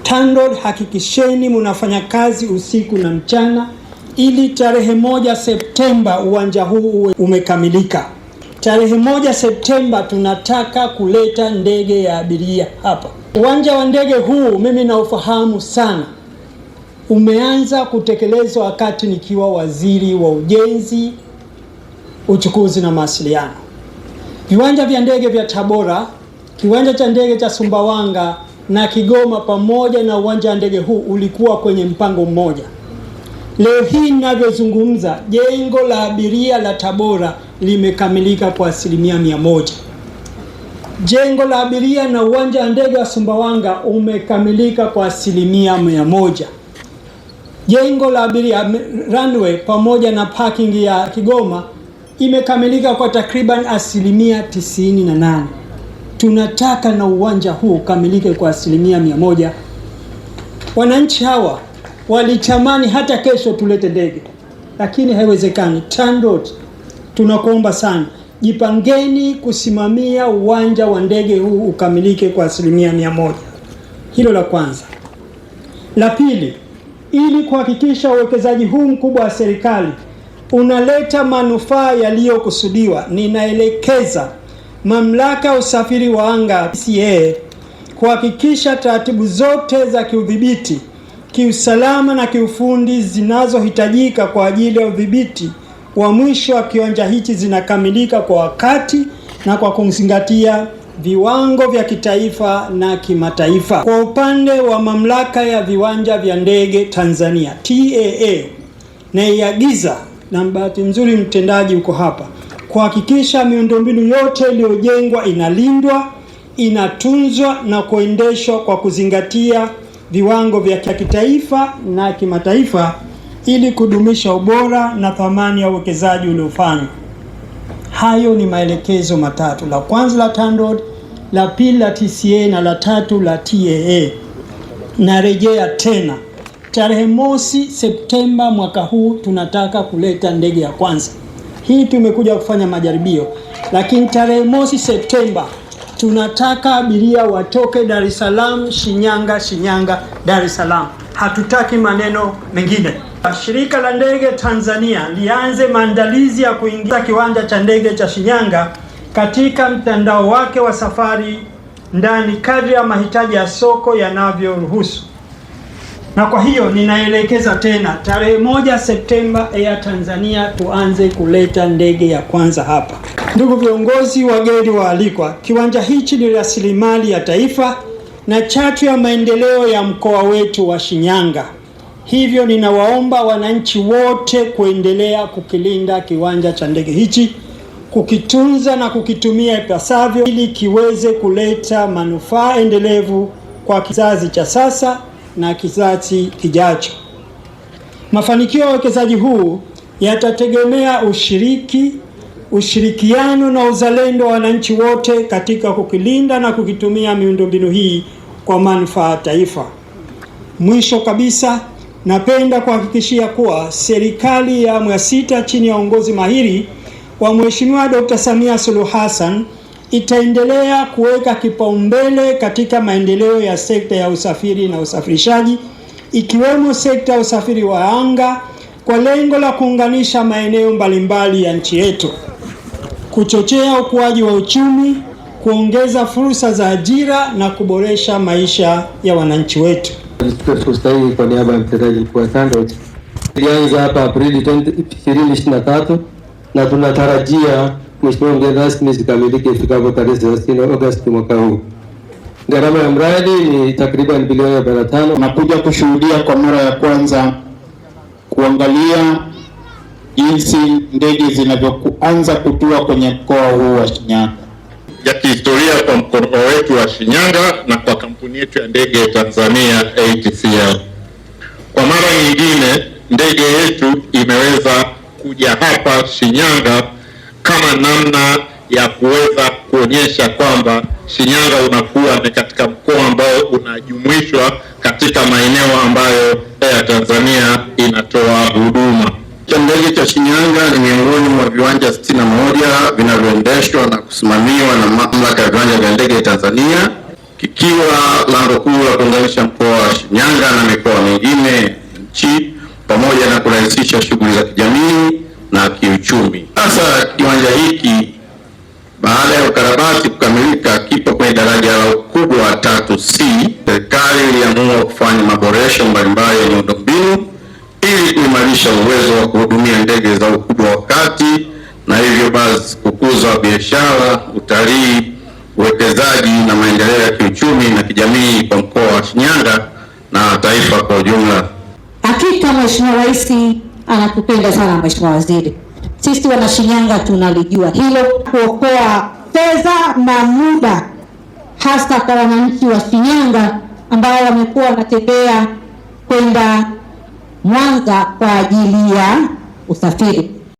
TANROADS, hakikisheni mnafanya kazi usiku na mchana ili tarehe 1 Septemba uwanja huu uwe umekamilika. Tarehe 1 Septemba tunataka kuleta ndege ya abiria hapa. Uwanja wa ndege huu mimi naufahamu sana, umeanza kutekelezwa wakati nikiwa waziri wa ujenzi, uchukuzi na mawasiliano. Viwanja vya ndege vya Tabora, kiwanja cha ndege cha Sumbawanga na Kigoma pamoja na uwanja wa ndege huu ulikuwa kwenye mpango mmoja. Leo hii ninavyozungumza, jengo la abiria la Tabora limekamilika kwa 100%. Jengo la abiria na uwanja wa ndege wa Sumbawanga umekamilika kwa 100%. Jengo la abiria runway pamoja na parking ya Kigoma imekamilika kwa takriban 98%. Tunataka na uwanja huu ukamilike kwa 100%. Wananchi hawa walitamani hata kesho tulete ndege, lakini haiwezekani. TANROADS, tunakuomba sana, jipangeni kusimamia uwanja wa ndege huu ukamilike kwa 100%. Hilo la kwanza. La pili, ili kuhakikisha uwekezaji huu mkubwa wa serikali unaleta manufaa yaliyokusudiwa, ninaelekeza Mamlaka ya Usafiri wa Anga CAA kuhakikisha taratibu zote za kiudhibiti, kiusalama na kiufundi zinazohitajika kwa ajili ya udhibiti wa mwisho wa kiwanja hichi zinakamilika kwa wakati na kwa kuzingatia viwango vya kitaifa na kimataifa. Kwa upande wa Mamlaka ya Viwanja vya Ndege Tanzania TAA, naiagiza, na bahati nzuri mtendaji uko hapa, kuhakikisha miundombinu yote iliyojengwa inalindwa, inatunzwa na kuendeshwa kwa kuzingatia viwango vya kitaifa na kimataifa ili kudumisha ubora na thamani ya uwekezaji uliofanywa. Hayo ni maelekezo matatu, la kwanza la TANROADS, la pili la TCA na la tatu la TAA. Narejea tena, tarehe 1 Septemba mwaka huu tunataka kuleta ndege ya kwanza. Hii tumekuja kufanya majaribio, lakini tarehe 1 Septemba tunataka abiria watoke Dar es Salaam, Shinyanga, Shinyanga, Dar es Salaam. Hatutaki maneno mengine. Shirika la Ndege Tanzania lianze maandalizi ya kuingiza kiwanja cha ndege cha Shinyanga katika mtandao wake wa safari ndani kadri ya mahitaji ya soko yanavyoruhusu. Na kwa hiyo ninaelekeza tena, tarehe 1 Septemba Air Tanzania tuanze kuleta ndege ya kwanza hapa. Ndugu viongozi, wageni waalikwa, kiwanja hichi ni rasilimali ya taifa na chachu ya maendeleo ya mkoa wetu wa Shinyanga. Hivyo ninawaomba wananchi wote kuendelea kukilinda kiwanja cha ndege hichi, kukitunza na kukitumia ipasavyo ili kiweze kuleta manufaa endelevu kwa kizazi cha sasa na kizazi kijacho. Mafanikio ya uwekezaji huu yatategemea ushiriki, ushirikiano na uzalendo wa wananchi wote katika kukilinda na kukitumia miundombinu hii kwa manufaa ya taifa. Mwisho kabisa, napenda kuhakikishia kuwa serikali ya awamu ya 6 chini ya uongozi mahiri wa Mheshimiwa Dr. Samia Suluhu Hassan itaendelea kuweka kipaumbele katika maendeleo ya sekta ya usafiri na usafirishaji, ikiwemo sekta ya usafiri wa anga kwa lengo la kuunganisha maeneo mbalimbali ya nchi yetu, kuchochea ukuaji wa uchumi, kuongeza fursa za ajira na kuboresha maisha ya wananchi wetu. Nichukue fursa hii kwa niaba ya mtendaji mkuu wa TANROADS. Ilianza hapa Aprili 2023 na tunatarajia Mheshimiwa mgeni rasmi zikamilike ifikapo tarehe 30 Agosti mwaka huu. Gharama ya mradi ni takriban bilioni 45. Tunakuja kushuhudia kwa mara ya kwanza kuangalia jinsi ndege zinavyoanza kutua kwenye mkoa huu wa Shinyanga. Ya kihistoria kwa mkoa wetu wa Shinyanga na kwa kampuni yetu ya ndege Tanzania ATCL. Kwa mara nyingine ndege yetu imeweza kuja hapa Shinyanga kama namna ya kuweza kuonyesha kwamba Shinyanga unakuwa ni katika mkoa ambao unajumuishwa katika maeneo ambayo Air Tanzania inatoa huduma. Cha ndege cha Shinyanga ni miongoni mwa viwanja 61 vinavyoendeshwa na kusimamiwa na Mamlaka ya Viwanja vya Ndege Tanzania, kikiwa lango kuu la kuunganisha mkoa wa Shinyanga na mikoa mingine nchi pamoja na kurahisisha shughuli za kijamii na kiuchumi. Sasa kiwanja hiki baada ya ukarabati kukamilika, kipo kwenye daraja la ukubwa wa 3C. Serikali iliamua kufanya maboresho mbalimbali ya miundombinu ili kuimarisha uwezo wa kuhudumia ndege za ukubwa wa kati na hivyo basi kukuza biashara, utalii, uwekezaji na maendeleo ya kiuchumi na kijamii kwa mkoa wa Shinyanga na taifa kwa ujumla. Hakika Mheshimiwa Rais anakupenda sana Mheshimiwa Waziri. Sisi wana Shinyanga tunalijua hilo, kuokoa fedha na muda, hasa kwa wananchi wa Shinyanga ambao wamekuwa wanatembea kwenda Mwanza kwa ajili ya usafiri.